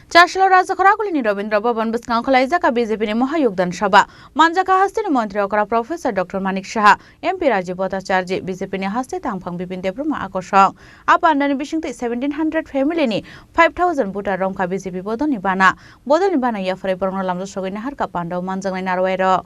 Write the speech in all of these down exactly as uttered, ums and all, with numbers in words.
Chaslo Rajakhor Agulini Rabindra Bhavan bwskango khwlaijak B J P ni Mohayogdan Sabha. Manjakha hasteni Montri okra Professor Doctor Manik Saha, M P Rajiv Bhattacharjee, B J P ni haste tangphang Bipin Debbarma akosong. A pandani bisingtwi seventeen hundred family ni five thousand voter romkha B J P bodolni bana. Bodolni bana yapharwi borokno lamjak sogwi naharkha pandao manjaknai narwai rok.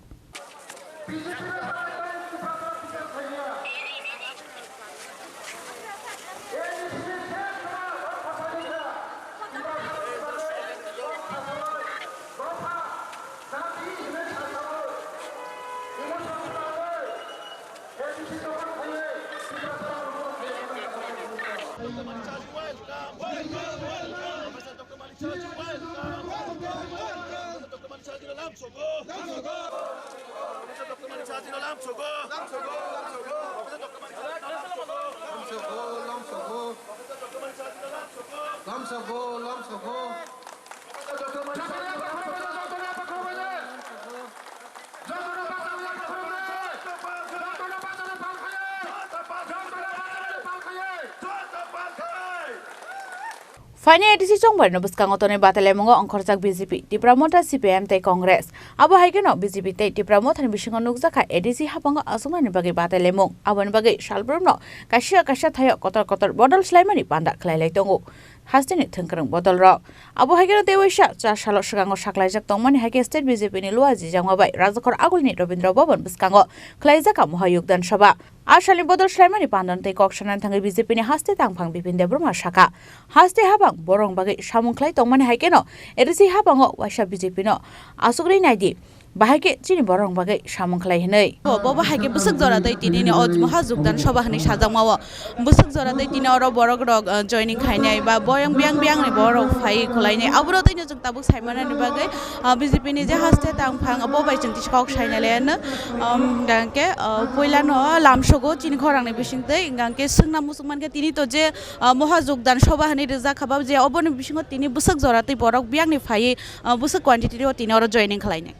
Phaini A D C chongbarino bwskango tonwi batailamungo ongkhorjak B J P, Tipra Motha, C P I M tei Congress. Abo hai kheno B J P tei Tipra Mothani bisingo nukjakha A D C haphango achuknani bagwi batailaimung. Aboni bagwi salbrumno kaisa kaisa thaio kotor kotor bodol swlaimani panda khlailai tongo hasteni thwngkwrwng bodolrok. Abo hai kheno tei waisa cha salo swkango saklaijak tongmani hai khe state B J P ni luajijakma bai Rajakhor Agulini Rabindra Bhavan bwskango khlaijakha Mohayogdan Sabha. A salni bodol swlaimani pandano tei kok sanani thangwi B J P ni haste tangphang Bipin Debbarma sakha, haste haphang borok bagwi samung khlai tongmani hai kheno A D C haphango waisa B J P no asugwi naidi, bahai khe chini borok bagwi samung khlai hinwi. Bo, bo, bo hai khe bwswk jora tei tini ni o Mohayogdan Sabha hinwi sajakma o. Bwswk jora tei tini oro borok rok, uh, joining khainai ba boyang biyang biyang ni borok phai khwlainai. Aboro tei no chwng tabuk saimanani bagwi, uh, B J P ni je haste tangphang bo bai chwng tisa kok sainai le ano. Um, hingkhe, uh, puila no lamsogo chini khorang ni bising tei hingkhe swngna muchung mankhe tini to je, uh, Mohayogdan Sabha hinwi rijak kha ba je oboni bisingo tini bwswk jora tei borok biyang ni phai, uh, bwswk quantity o tini oro joining khwlainai.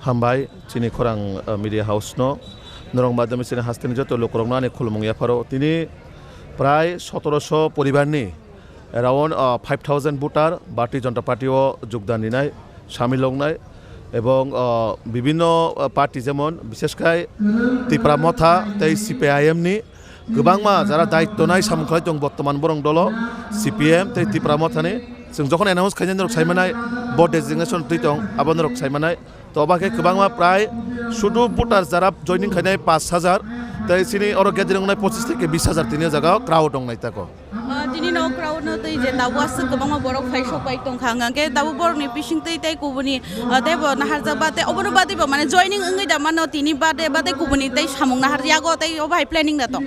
Hambai chini khorang, uh, media house no, norok madhyome chini hasteni joto lukurokno ani khulumung yapharo. Tini prai sotoroso poribarni around, uh, five thousand voter Bharatiya Janata Party o jogdan rinai, samil wngnai, ebong, uh, bibinno, uh, party jemon bishesh khai Tipra Motha tei C P I M ni kwbangma jara daityo nai samung khlai tong bortoman borong dolo C P M tei Tipra Mothani. Chwng jokhon announce khainai norok saimanai, bo designation twi tong, abo norok saimanai. To oba khe kwbangma prai sudu voter jara joining khainai pash hajar, tei chini oro gathering wngnai pochis theke bis hajar tini o jaga o crowd wngnai tako. Ah, tini no crowd no tei je tabuk aswk kwbangma borok phai sok pai tongkha, hwnkha khe tabuk borok ni bising tei tei kubuni, ah, tei bo naharjak ba tei obono bade bo mane joining wngwi da mano tini bade ba tei kubuni tei samung nahar yago tei obo hai planning da tong.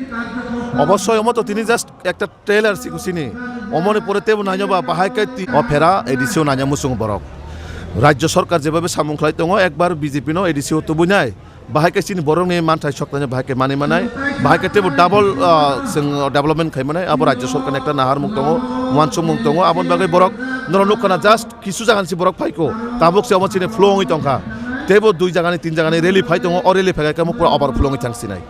Obossoi omo to tini just ekta trailer si kusini. Omoni pore tebo nainyo ba bahai khe ti-, o phera A D C o nainyo muchung borok. Rajya sorkar jebabe samung khlai tongo, ekbar B J P no A D C o tubui nai. Bahai khe chini borokni manthai soknaino bahai khe manwi manai, bahai khe teibo double, ah, chwng development khai manai, abo rajya sorkarni ekta naharmung tongo, uansukmung tongo, aboni bagwi borok norok nukha na just kisu jagani si borok phaiko, tabuk se omo chini flow wngwi tongkha, teibo dui jagani tin jagani rally phai tongo, o rally phai khe omo pura overflow wngwi thang sinai.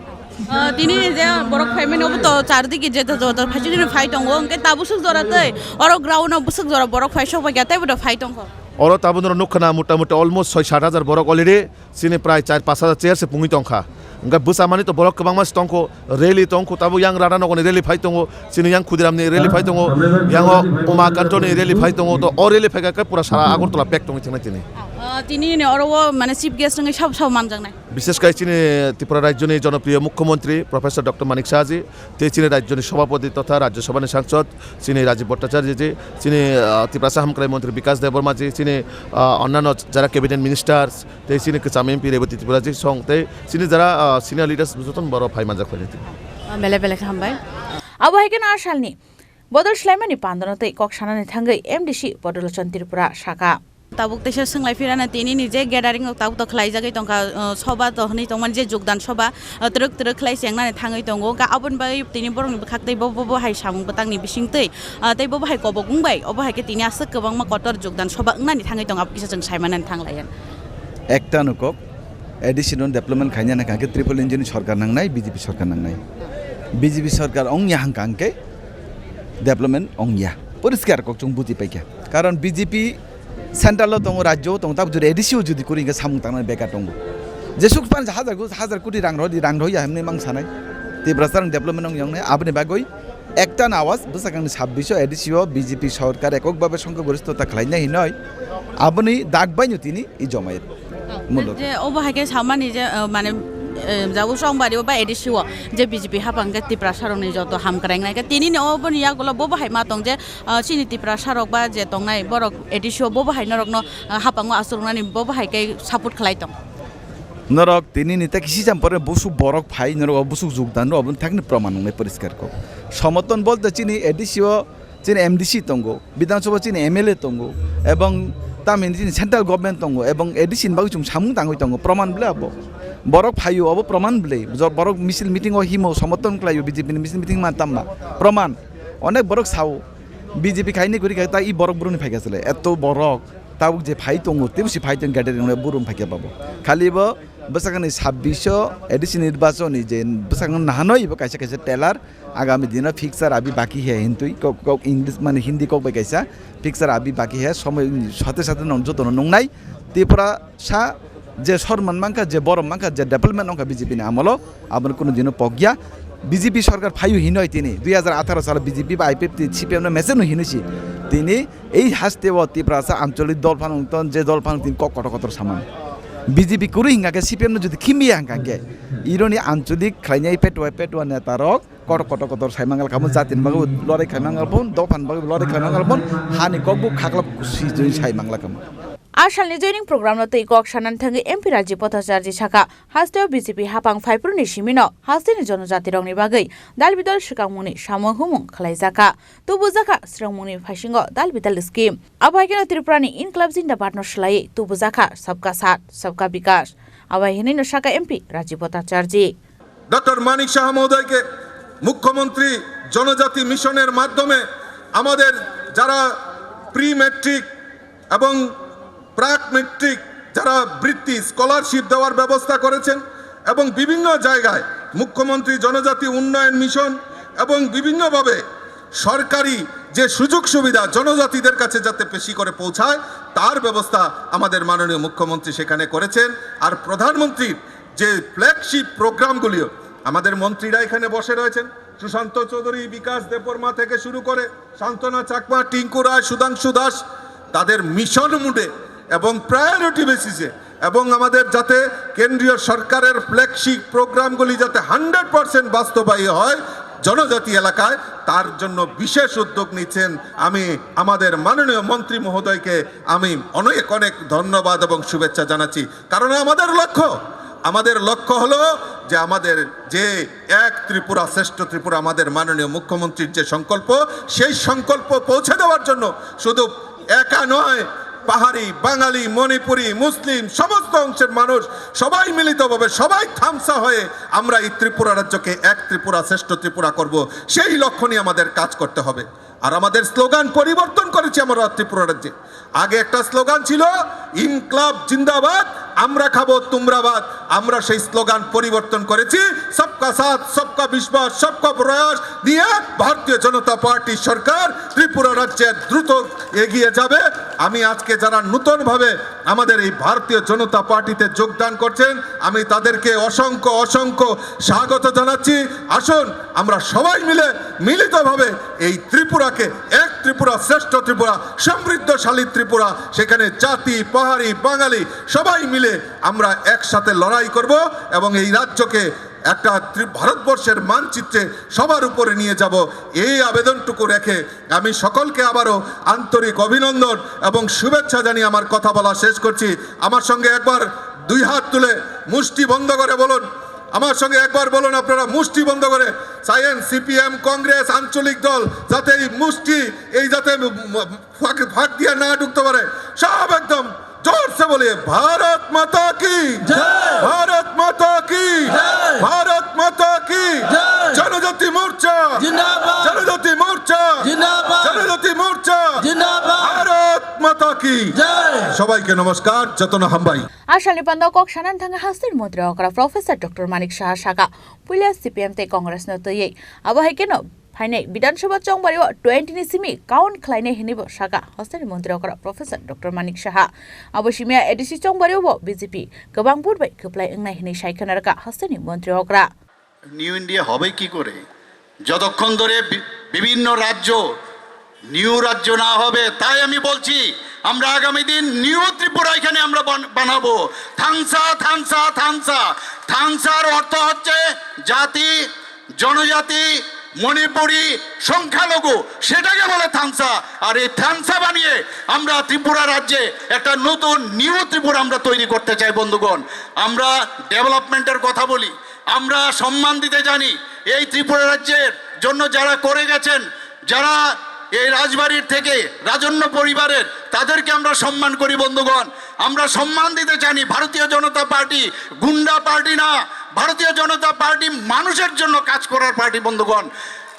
Ah, tini je borok phaimani obo to chardigi je to, to, to phai chini phai tongo, hwnkhe ta bwswk jora tei oro ground o bwswk jora borok phai sok bai kha teibo to phai tongkho. Oro tabuk norok nukha na mota moti almost soi sat hajar borok already. Chini prai char pash hajar chair se pungwi tongkha. Hwnkhe bwchamani to borok kwbangma se tongkho, rally tongkho, tabuk yang Radhanogorni rally phai tongo, chini yang Khudiramni rally phai tongo, yang o Umakantoni rally phai tongo, to o rally phai kha khe pura sara Agartala pack tongwi thangnai tini. Ah, tini ni oro o mane chief guest wngwi sabo sabo manjaknai. Bishesh kai chini Tripura rajyoni jonopriyo mukhyamantri Professor Doctor Manik Saha ji, tei chini rajyoni sabhapati totha Rajya Sabhani sangsod chini Rajiv Bhattacharya ji, chini, ah, Tiprasa hamkrai mantri Bikas Debbarma ji, chini, ah, onnanno jara cabinet ministers, tei chini kwcham M P Rebati Tripura ji song, tei chini jara, ah, senior leaders jotono borok phai manjak phai tini. Ah, belai belai khe hambai. Abo hai kheno a salni bodol swlaimani pandano tei kok sanani thangwi M D C Bodolochon Tripura sakha. Tabuk teisa swnglai phirana tini ni je gathering rok tabuk to khlai jagwi tongkha, uh, soba to hwnwi tongmani je jogdan soba, uh, twrwk twrwk khlai chengnani thangwi tongo. Ka aboni bagwi tini borokni bwkhak tei bo, bo, bo hai samung bwtangni bisingtwi, uh, tei bo, bo hai kobok wngbai, obo hai khe tini aswk kwbangma kotor jogdan soba wngnani thangwi tongo, abo kisa chwng saimanani thang laiya. Ekta nukok, A D C no development khaina nangkha khe triple engine ni sorkar nangnai, B J P sorkar nangnai. B J P sorkar wngya hangkha hwnkhe development wngya. Poriskar kok chwng buji paikha. Karon B J P central o tongo, rajyo o tongo, tabuk jodi A D C o jodi kwrwi hwnkhe samung tangnani bekar tongo. Jesuk pan hajar gu-, hajar koti rang rw di, rang rw ya hwnwi mang sanai. Tiprasa rang development wng yang nai, aboni bagwi ekta na awas bwsakangni sabbish o A D C o B J P sorkar ekok babe songkho goristota khlainai hinoi aboni dak baino tini i jomayet. Muluk. Je obo hai khe samani je, eh, mane, eh, jago Chongbario ba A D C o je B J P hapang khe Tiprasa rokni joto ham kwrang nai khe tinini oboni yagulo bobo hai ma tong je, ah, chini Tiprasa rok ba je tongnai borok A D C o bobo hai norokno, ah, hapango aswk rwnani bobo hai khe support khlai tong. Norok tinini ta kisi jam pore busuk borok phai norok o busuk jogdan rw oboni thakni proman wngnai poriskar kok. Somoton bolte chini A D C o chini M D C tongo, Bidhan Sabha chini M L A tongo, ebong tamni chini central government tongo, ebong A D C ni bagwi chwng samung tangwi tongo, proman bwle abo. Borok phaio, abo proman bwle. Jo-, borok misil meeting o himo, somoton khlaio, B J P ni misil meeting ma tamma. Proman. Onek borok sao, B J P khaini kwrwi kha, ta i borok bruni phaikha sele. Eto borok, tabuk je phai tongo, tebsi phai tongo, gathering le burum phaikha babo. Khali bo bwsakani sabbish o A D C nirbachon ni je bwsakang nahanoi bo kaisa kaisa trailer, agami dino picture abhi baki hai hintwi kok, kok English mane Hindi kok bai kaisa picture abhi baki hai, somoi sate sate nong jotono nungnai. Tiprasa je sorman mankha, je borom mankha, je development wngkha B J P ni amolo, aboni kunu dino pokya. B J P sorkar phaio hinoi tini dui hajar atharo salo B J P ba I P F T C P M no mesen no hinoi si tini ei haste o Tiprasa ancholik dol phano wngton, je dol phano tini kok kotor kotor saman. B J P kwrwi hingkha khe C P M no jodi khimya hingkha khe ironi ancholik khlainai petua petua neta rok kotor kotor kotor sai mangal kamo, jatini bagwi lorai khai mangal bon, dophani bagwi lorai khai mangal bon, hani kokbu khaklap sijui sai mangal kamo. A salni joining program no twi kok sanani thangwi M P Rajiv Bhattacharjee sakha, hasteo B J P hapang phaiphru ni simi no hasteni jonojatirokni bagwi dal bidal swkangmungni samung humung khlaijakha, tubujakha swrwngmungni phaisingo dal bidal scheme. Abo hai kheno Tripura ni Inklab Zindabad no swlaiwi tubujakha Sabka Saath, Sabka Bikas. Abo hai hinwi no sakha M P Rajiv Bhattacharjee. Doctor Manik Saha মহোদয়কে মুখ্যমন্ত্রী জনজাতি মিশনের মাধ্যমে আমাদের যারা pre matric এবং প্রাক ম্যাট্রিক যারা বৃত্তি, স্কলারশিপ দেওয়ার ব্যবস্থা করেছেন এবং বিভিন্ন জায়গায় মুখ্যমন্ত্রী জনজাতি উন্নয়ন মিশন এবং বিভিন্নভাবে সরকারি যে সুযোগ সুবিধা জনজাতিদের কাছে যাতে বেশি করে পৌঁছায়, তার ব্যবস্থা আমাদের মাননীয় মুখ্যমন্ত্রী সেখানে করেছেন। আর প্রধানমন্ত্রীর যে ফ্ল্যাগশিপ প্রোগ্রামগুলিও আমাদের মন্ত্রীরা এখানে বসে রয়েছেন, সুশান্ত চৌধুরী, বিকাশ দেববর্মা থেকে শুরু করে সান্ত্বনা চাকমা, টিঙ্কু রায়, সুধাংশু দাস, তাদের মিশন মুডে এবং প্রায়োরিটি বেসিসে এবং আমাদের যাতে কেন্দ্রীয় সরকারের ফ্ল্যাগশিপ প্রোগ্রামগুলি যাতে হান্ড্রেড পার্সেন্ট বাস্তবায়ী হয় জনজাতি এলাকায়, তার জন্য বিশেষ উদ্যোগ নিচ্ছেন। আমি আমাদের মাননীয় মন্ত্রী মহোদয়কে আমি অনেক অনেক ধন্যবাদ এবং শুভেচ্ছা জানাচ্ছি। কারণ আমাদের লক্ষ্য, আমাদের লক্ষ্য হলো যে আমাদের যে এক ত্রিপুরা শ্রেষ্ঠ ত্রিপুরা, আমাদের মাননীয় মুখ্যমন্ত্রীর যে সংকল্প, সেই সংকল্প পৌঁছে দেওয়ার জন্য শুধু একা নয়, পাহাড়ি, বাঙালি, মণিপুরি, মুসলিম, সমস্ত অংশের মানুষ সবাই মিলিতভাবে, সবাই থামসা হয়ে আমরা এই ত্রিপুরা রাজ্যকে এক ত্রিপুরা, শ্রেষ্ঠ ত্রিপুরা করব, সেই লক্ষ্য নিয়ে আমাদের কাজ করতে হবে। আর আমাদের স্লোগান পরিবর্তন করেছি আমরা ত্রিপুরা রাজ্যে। আগে একটা স্লোগান ছিল, "ইনকলাব জিন্দাবাদ, আমরা খাবো তুমরাবাদ।" আমরা সেই স্লোগান পরিবর্তন করেছি, "সবকা সাথ, সবকা বিশ্বাস, সবকা প্রয়াস" নিয়ে ভারতীয় জনতা পার্টি সরকার ত্রিপুরা রাজ্যে দ্রুত এগিয়ে যাবে। আমি আজকে যারা নতুনভাবে আমাদের এই ভারতীয় জনতা পার্টিতে যোগদান করছেন, আমি তাদেরকে অসংখ্য অসংখ্য স্বাগত জানাচ্ছি। আসুন, আমরা সবাই মিলে মিলিতভাবে এই ত্রিপুরাকে এক ত্রিপুরা, শ্রেষ্ঠ ত্রিপুরা, সমৃদ্ধশালী ত্রিপুরা, সেখানে জাতি, পাহাড়ি, বাঙালি সবাই মিলে আমরা একসাথে লড়াই করব এবং এই রাজ্যকে একটা ত্রি-, ভারতবর্ষের মানচিত্রে সবার উপরে নিয়ে যাব। এই আবেদনটুকু রেখে আমি সকলকে আবারও আন্তরিক অভিনন্দন এবং শুভেচ্ছা জানিয়ে আমার কথা বলা শেষ করছি। আমার সঙ্গে একবার দুই হাত তুলে মুষ্টি বন্ধ করে বলুন, আমার সঙ্গে একবার বলুন আপনারা মুষ্টি বন্ধ করে। চাইয়েন সিপিএম, কংগ্রেস, আঞ্চলিক দল যাতে এই মুষ্টি, এই যাতে ম-, ম-, ফাঁক, ফাঁক দিয়ে না ঢুকতে পারে। সব একদম জোরসে বলিয়ে, "ভারত মাতা কি জয়। ভারত মাতা কি জয়। ভারত মাতা কি জয়। জনজাতি মোর্চা জিন্দাবাদ। জনজাতি মোর্চা জিন্দাবাদ। জনজাতি মোর্চা জিন্দাবাদ। ভারত মাতা কি জয়।" সবাইকে নমস্কার, যতন হামবাই। A salni panda kok sanani thangwi hasteni montri okra Professor Doctor Manik Saha sakha, puila C P M tei Congress no twiwi. Abo hai kheno Phainai Bidhan Sabha chongbario twenty ni simi count khlainai hinwi bo sakha hosteni montri okra Professor Doctor Manik Saha. Abo simia A D C chongbario bo B J P kwbang vote bai kwplai wngnai hinwi sai khna rwkha hosteni montri okra. New India হবে কি করে, যতক্ষণ ধরে বি-, বিভিন্ন রাজ্য নিউ রাজ্য না হবে? তাই আমি বলছি, আমরা আগামী দিন নিউ ত্রিপুরা এখানে আমরা বান-, বানাবো। থাংসা, থাংসা, থাংসা। থাংসার অর্থ হচ্ছে জাতি, জনজাতি, মণিপুরি, সংখ্যালঘু, সেটাকে বলে থাংসা। আর এই থাংসা বানিয়ে আমরা ত্রিপুরা রাজ্যে একটা নতুন নিউ ত্রিপুরা আমরা তৈরি করতে চাই বন্ধুগণ। আমরা ডেভেলপমেন্টের কথা বলি, আমরা সম্মান দিতে জানি। এই ত্রিপুরা রাজ্যের জন্য যারা করে গেছেন, যারা এই রাজবাড়ির থেকে রাজন্য পরিবারের, তাদেরকে আমরা সম্মান করি বন্ধুগণ। আমরা সম্মান দিতে জানি। ভারতীয় জনতা পার্টি গুন্ডা পার্টি না, ভারতীয় জনতা পার্টি মানুষের জন্য কাজ করার পার্টি বন্ধুগণ।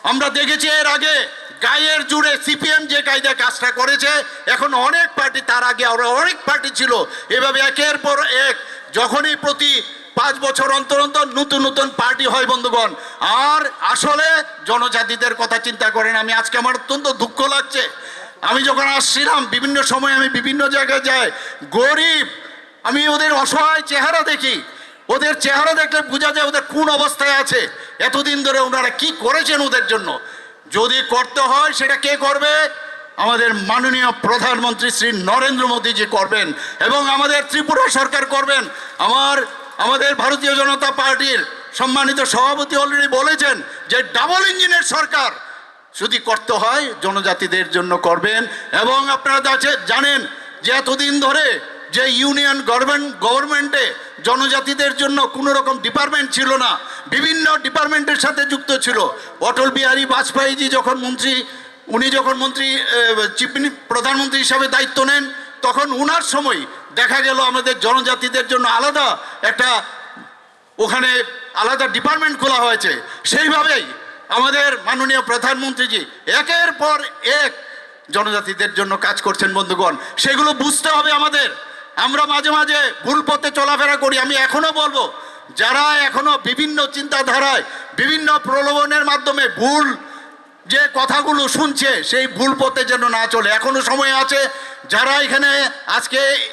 আমরা দেখেছি এর আগে গায়ের জোরে সিপিএম যে কায়দায় কাজটা করেছে, এখন অনেক পার্টি, তার আগে আরো অনেক পার্টি ছিল, এভাবে একের পর এক যখনই প্রতি পাঁচ বছর অন্তর অন্তর নতুন নতুন পার্টি হয় বন্ধুগণ। আর আসলে জনজাতিদের কথা চিন্তা করেন। আমি আজকে আমার অত্যন্ত দুঃখ লাগছে। আমি যখন আসছিলাম, বিভিন্ন সময় আমি বিভিন্ন জায়গায় যাই, গরিব, আমি ওদের অসহায় চেহারা দেখি। ওদের চেহারা দেখলে বোঝা যায় ওদের কোন অবস্থায় আছে, এতদিন ধরে ওনারা কি করেছেন ওদের জন্য। যদি করতে হয়, সেটা কে করবে? আমাদের মাননীয় প্রধানমন্ত্রী শ্রী নরেন্দ্র মোদীজি করবেন এবং আমাদের ত্রিপুরা সরকার করবেন। আমার, আমাদের ভারতীয় জনতা পার্টির সম্মানিত সভাপতি অলরেডি বলেছেন যে ডাবল ইঞ্জিনের সরকার যদি করতে হয়, জনজাতিদের জন্য করবেন। এবং আপনারা যা-, জানেন যে এতদিন ধরে যে ইউনিয়ন গভর্নমেন্ট, গভর্নমেন্টে জনজাতিদের জন্য কোনো রকম ডিপার্টমেন্ট ছিল না, বিভিন্ন ডিপার্টমেন্টের সাথে যুক্ত ছিল। অটল বিহারী বাজপেয়ীজি যখন মন্ত্রী, উনি যখন মন্ত্রী, এ, চিফ মিনি-, প্রধানমন্ত্রী হিসাবে দায়িত্ব নেন, তখন ওনার সময় দেখা গেল আমাদের জনজাতিদের জন্য আলাদা একটা ওখানে আলাদা ডিপার্টমেন্ট খোলা হয়েছে। সেইভাবেই আমাদের মাননীয় প্রধানমন্ত্রীজি একের পর এক জনজাতিদের জন্য কাজ করছেন বন্ধুগণ, সেগুলো বুঝতে হবে আমাদের। আমরা মাঝে মাঝে ভুল পথে চলাফেরা করি। আমি এখনো বলবো, যারা এখনো বিভিন্ন চিন্তাধারায়, বিভিন্ন প্রলোভনের মাধ্যমে ভুল যে কথাগুলো শুনছে, সেই ভুল পথে যেন না চলে। এখনো সময় আছে। যারা এখানে আজকে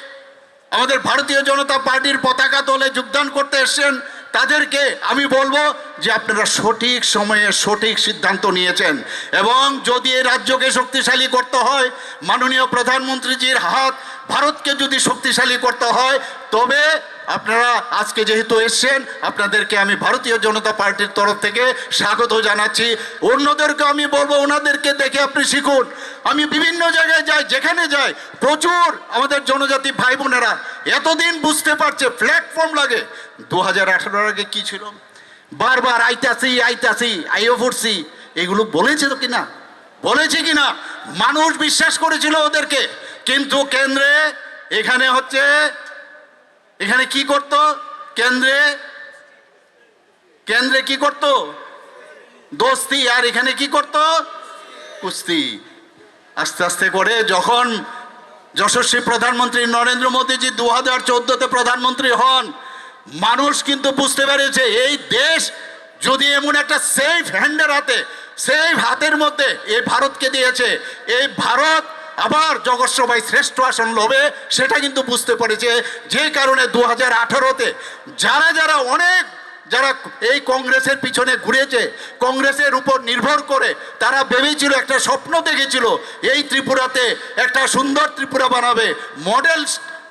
আমাদের ভারতীয় জনতা পার্টির পতাকা তলে যোগদান করতে এসেছেন, তাদেরকে আমি বলবো যে আপনারা সঠিক সময়ে সঠিক সিদ্ধান্ত নিয়েছেন। এবং যদি এই রাজ্যকে শক্তিশালী করতে হয়, মাননীয় প্রধানমন্ত্রীজির হাত, ভারতকে যদি শক্তিশালী করতে হয়, তবে আপনারা আজকে যেহেতু এসেছেন, আপনাদেরকে আমি ভারতীয় জনতা পার্টির তরফ থেকে স্বাগত জানাচ্ছি। অন্যদেরকে আমি বলবো, ওনাদেরকে দেখে আপনি শিখুন। আমি বিভিন্ন জায়গায় যাই, যেখানে যাই, প্রচুর আমাদের জনজাতি ভাই বোনেরা এতদিন বুঝতে পারছে প্ল্যাটফর্ম লাগে। দু হাজার আঠারোর আগে কি ছিল? বারবার আইতাছি, আইতাছি, আইও পড়ছি, এগুলো বলেছে তো কিনা? বলেছে কিনা? মানুষ বিশ্বাস করেছিল ওদেরকে। কিন্তু কেন্দ্রে এখানে হচ্ছে, এখানে কি করত? কেন্দ্রে, কেন্দ্রে কি করত? দোস্তি। আর এখানে কি করত? কুস্তি। আস্তে আস্তে করে যখন যশস্বী প্রধানমন্ত্রী নরেন্দ্র মোদীজি দু হাজার চোদ্দতে প্রধানমন্ত্রী হন, মানুষ কিন্তু বুঝতে পেরেছে এই দেশ যদি এমন একটা সেফ হ্যান্ডের হাতে, সেফ হাতের মধ্যে এই ভারতকে দিয়েছে, এই ভারত আবার জগৎ সভায় শ্রেষ্ঠ আসন লবে, সেটা কিন্তু বুঝতে পেরেছে। যে কারণে দু হাজার আঠারোতে যারা যারা অনেক, যারা এই কংগ্রেসের পিছনে ঘুরেছে, কংগ্রেসের উপর নির্ভর করে, তারা ভেবেছিল, একটা স্বপ্ন দেখেছিল এই ত্রিপুরাতে একটা সুন্দর ত্রিপুরা বানাবে, মডেল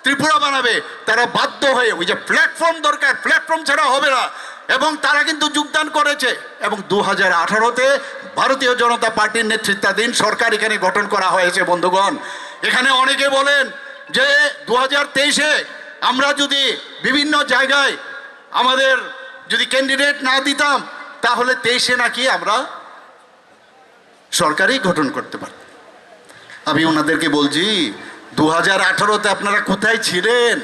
ত্রিপুরা বানাবে, তারা বাধ্য হয়ে ওই যে প্ল্যাটফর্ম দরকার, প্ল্যাটফর্ম ছাড়া হবে না, এবং তারা কিন্তু যোগদান করেছে। এবং দু হাজার আঠারোতে ভারতীয় জনতা পার্টির নেতৃত্বাধীন সরকার এখানে গঠন করা হয়েছে বন্ধুগণ। এখানে অনেকে বলেন যে দু হাজার তেইশে আমরা যদি বিভিন্ন জায়গায় আমাদের যদি ক্যান্ডিডেট না দিতাম, তাহলে তেইশে নাকি আমরা সরকারই গঠন করতে পারতাম। আমি ওনাদেরকে বলছি, দু হাজার আঠারোতে আপনারা কোথায় ছিলেন?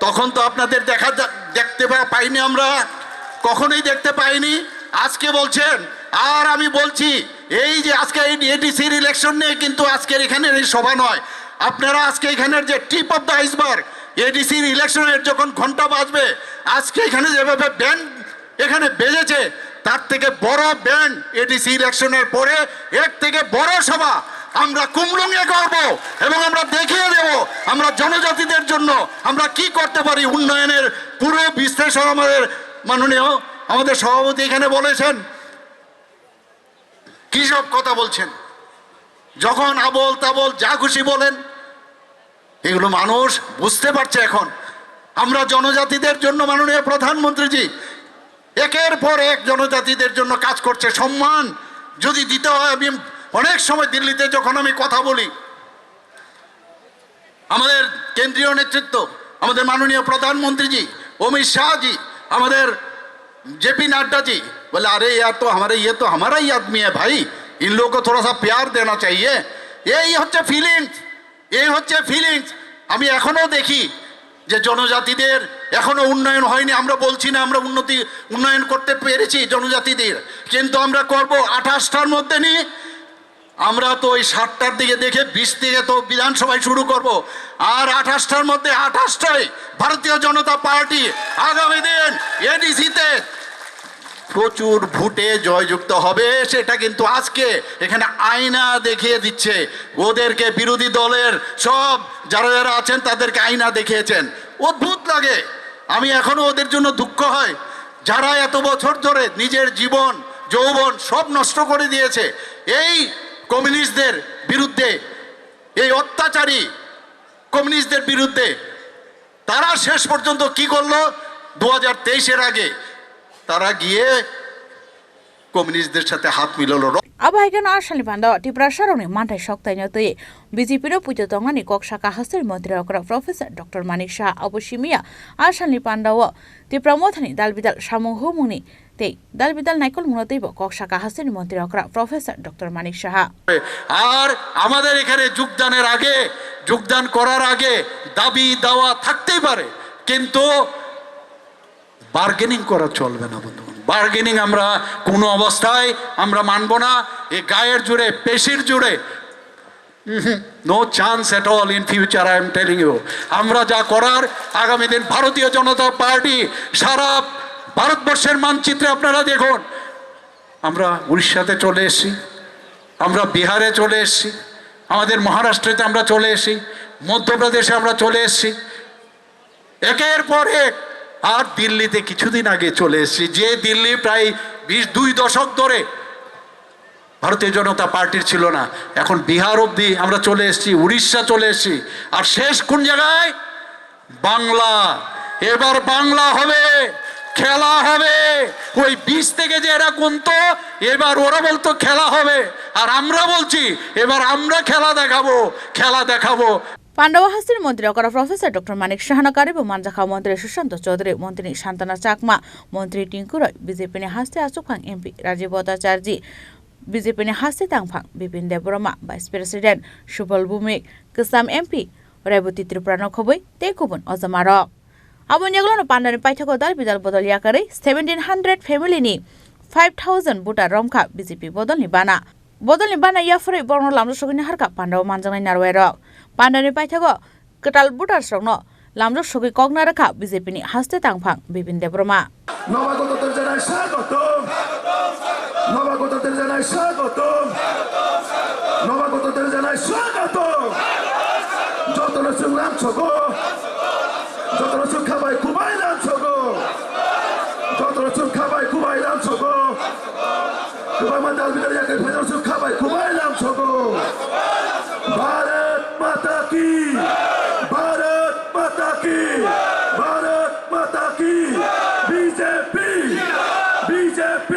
তখন তো আপনাদের দেখা যা-, দেখতে পা-, পাইনি আমরা, কখনোই দেখতে পাইনি। আজকে বলছেন, আর আমি বলছি, এই যে আজকে এই এডিসির ইলেকশন নিয়ে কিন্তু আজকের এখানে এই সভা নয়। আপনারা আজকে এখানের যে টিপ অফ দ্য আইসবার্গ, এডিসির ইলেকশনের যখন ঘন্টা বাজবে, আজকে এখানে যেভাবে ব্যান্ড এখানে বেজেছে, তার থেকে বড় ব্যান্ড এডিসি ইলেকশনের পরে, এর থেকে বড় সভা আমরা কুমলুঙে করব এবং আমরা দেখিয়ে দেব আমরা জনজাতিদের জন্য আমরা কি করতে পারি। উন্নয়নের পুরো বিশ্লেষণ আমাদের মাননীয়, আমাদের সভাপতি এখানে বলেছেন। কি সব কথা বলছেন, যখন আবল তাবল যা খুশি বলেন, এগুলো মানুষ বুঝতে পারছে এখন। আমরা জনজাতিদের জন্য, মাননীয় প্রধানমন্ত্রীজি, একের পর এক জনজাতিদের জন্য কাজ করছে। সম্মান যদি দিতে হয়, আমি অনেক সময় দিল্লিতে যখন আমি কথা বলি, আমাদের কেন্দ্রীয় নেতৃত্ব, আমাদের মাননীয় প্রধানমন্ত্রীজি, অমিত শাহজি, আমাদের জেপি নাড্ডাজি বলে, "আরে ইয়ার তো হামারে, ইয়ে তো হামারা হি আদমি হ্যায় ভাই, ইন লোগো কো থোড়া সা প্যার দেনা চাইয়ে।" এই হচ্ছে ফিলিংস, এই হচ্ছে ফিলিংস। আমি এখনো দেখি যে জনজাতিদের এখনো উন্নয়ন হয়নি। আমরা বলছি না আমরা উন্নতি, উন্নয়ন করতে পেরেছি জনজাতিদের, কিন্তু আমরা করব আঠাশটার মধ্যে নি। আমরা তো ওই সাতটার দিকে দেখে বিশ থেকে তো বিধানসভায় শুরু করব, আর আঠাশটার মধ্যে আঠাশটায় ভারতীয় জনতা পার্টি আগামী দিন এডিসিতে প্রচুর ভোটে জয়যুক্ত হবে। সেটা কিন্তু আজকে এখানে আয়না দেখিয়ে দিচ্ছে, ওদেরকে বিরোধী দলের সব যারা যারা আছেন তাদেরকে আয়না দেখিয়েছেন। অদ্ভুত লাগে, আমি এখনো ওদের জন্য দুঃখ হয়, যারা এত বছর ধরে নিজের জীবন যৌবন সব নষ্ট করে দিয়েছে এই কমিউনিস্টদের বিরুদ্ধে, এই অত্যাচারী কমিউনিস্টদের বিরুদ্ধে। তারা শেষ পর্যন্ত কি করলো? দু হাজার তেইশের আগে তারা গিয়ে কমিউনিস্টদের সাথে হাত মিলালো। Abo hai kheno a salni panda o Tiprasarokni manthai soktaino twi B J P no puito tongnani kok saka hasteni montri okra Professor Doctor Manik Saha. Abo simiya a salni panda o Tipra Mothani dal bidal samung humungni tei dal bidal naikolmungno twibo kok saka hasteni montri okra Professor Doctor Manik Saha. আর আমাদের এখানে যোগদানের আগে, যোগদান করার আগে দাবি দাওয়া থাকতেই পারে, কিন্তু বার্গেনিং করা চলবে না বন্ধুগণ। বার্গেনিং আমরা কোনো অবস্থায় আমরা মানব না। এ গায়ের জোরে, পেশির জোরে, no chance at all in future, I am telling you. আমরা যা করার আগামী দিন, ভারতীয় জনতা পার্টি সারা ভারতবর্ষের মানচিত্রে আপনারা দেখুন, আমরা উড়িষ্যাতে চলে এসেছি, আমরা বিহারে চলে এসেছি, আমাদের মহারাষ্ট্রেতে আমরা চলে এসেছি, মধ্যপ্রদেশে আমরা চলে এসেছি। একের পর এক। আর দিল্লিতে কিছুদিন আগে চলে এসেছি, যে দিল্লি প্রায় বিশ, দুই দশক ধরে ভারতীয় জনতা পার্টির ছিল না, এখন বিহার অবধি আমরা চলে এসেছি, উড়িষ্যা চলে এসেছি। আর শেষ কোন জায়গায়? বাংলা। এবার বাংলা হবে, খেলা হবে। ওই বিশ থেকে যে এরা গুনতো, এবার ওরা বলতো খেলা হবে, আর আমরা বলছি এবার আমরা খেলা দেখাবো, খেলা দেখাবো। Pandao hasteni montri okra Professor Doctor Manik Sahano karwi bo manjakha montri Sushanta Chaudhary, montri ni Santana Chakma, montri Tinku Roy, B J P ni haste achukphang M P Rajiv Bhattacharjee, B J P ni haste tangphang Bipin Debbarma, Vice President Subal Bhumik, kwcham M P Rebati Tripura no khobwi tei kubun ojamarok. Aboni yagulono pandani paithago dal bidal bodol yakarwi seventeen hundred family ni five thousand voter romkha B J P bodolni bana. Bodolni bana yapharwi borokno lamjak sogwini harkha pandao manjaknai narwai rok. Pandani paithago kwtal voters rokno lamjak sogwi kok narwkha B J P ni haste tangphang Bipin Debbarma. নবাগতদের জানাই স্বাগতম। নবাগতদের জানাই স্বাগতম। নবাগতদের জানাই স্বাগতম। যতনো chwng lamsogo, যতনো chwng khabai kubai lamsogo, যতনো chwng khabai kubai lamsogo, kwbangma dal bidal yakni phaino chwng khabai kubai lamsogo. Bharat Mata ki! Bharat Mata ki! Bharat Mata ki! B J P! B J P!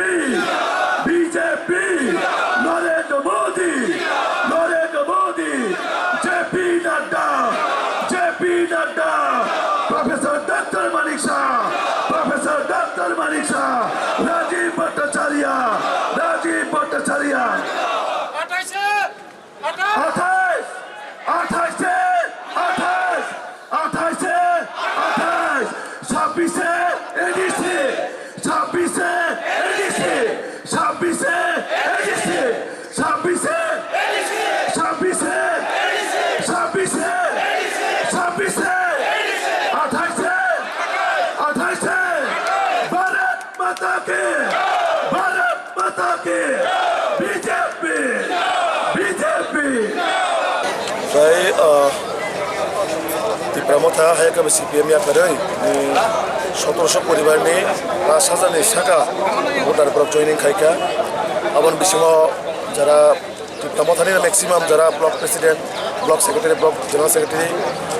B J P! Narendra Modi! Narendra Modi! J P Nadda! J P Nadda! Professor Doctor Manik Saha! Professor Doctor Manik Saha! Rajiv Bhattacharya! Rajiv Bhattacharya! আঠাশে, আঠাশ। আঠাশ, আঠাশে, আঠাশ, আঠাশে, আঠাশ, ছাব্বিশে এডিসি, ছাব্বিশে এডিসি, ছাব্বিশে এডিসি, ছাব্বিশে, ছাব্বিশে, ছাব্বিশে, ছাব্বিশে, আঠাশে, আঠাশে, ভারত माता की, भारत माता की, BJP, BJP. Tei, ah, Tipra Motha hai khe C P M ya kwrwi, ni sotoroso poribar ni pash hajar ni saka voter borok joining khai kha. Aboni bisingo jara Tipra Mothani maximum jara block president, block secretary, block general secretary,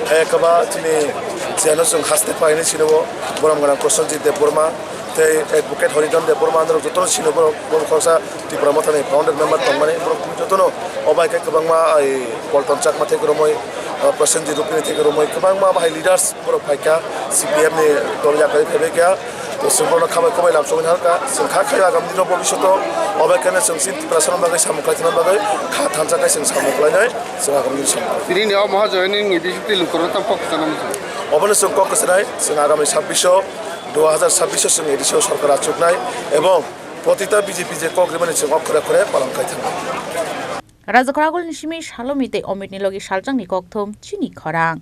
hai khe ba chini chiyano chwng haste paini sino bo borom gwnang Prosenjit Debbarma, tei advocate Haridhan Debbarma, androk jotono sino borok, borok khoroksa Tipra Mothani founder member tongmani, borok jotono obai khe kwbangma ai Polton Chakma theke romoi, ah, Prosenjit Rupini theke romoi, kwbangma bahai leaders borok phaikha, C P M ni dol yakarwi phaibaikha. To chwng bono khabai khabai lamsogwi halka, chwng kha khayo agam dino bobishoto, obai kheno chwng chini Tiprasano bagwi samung khlaithana bagwi kha thansa khe chwng samung khlainai, chwng agam dino samung khlai. Tini ni o moha joining ni bisingtwi lukurok tamo kok kwchangma muchung. Obono chwng kok kwchanai, chwng agami sabbish o, dua hajar sabbish o chwng A D C o sorkar achuknai, ebong protita B J P je kok rimani chwng o khore khore palan khai thangnai. Rajakhor Agulni simi Salomi tei Omitni logi Salchangni kokthum chini khorang.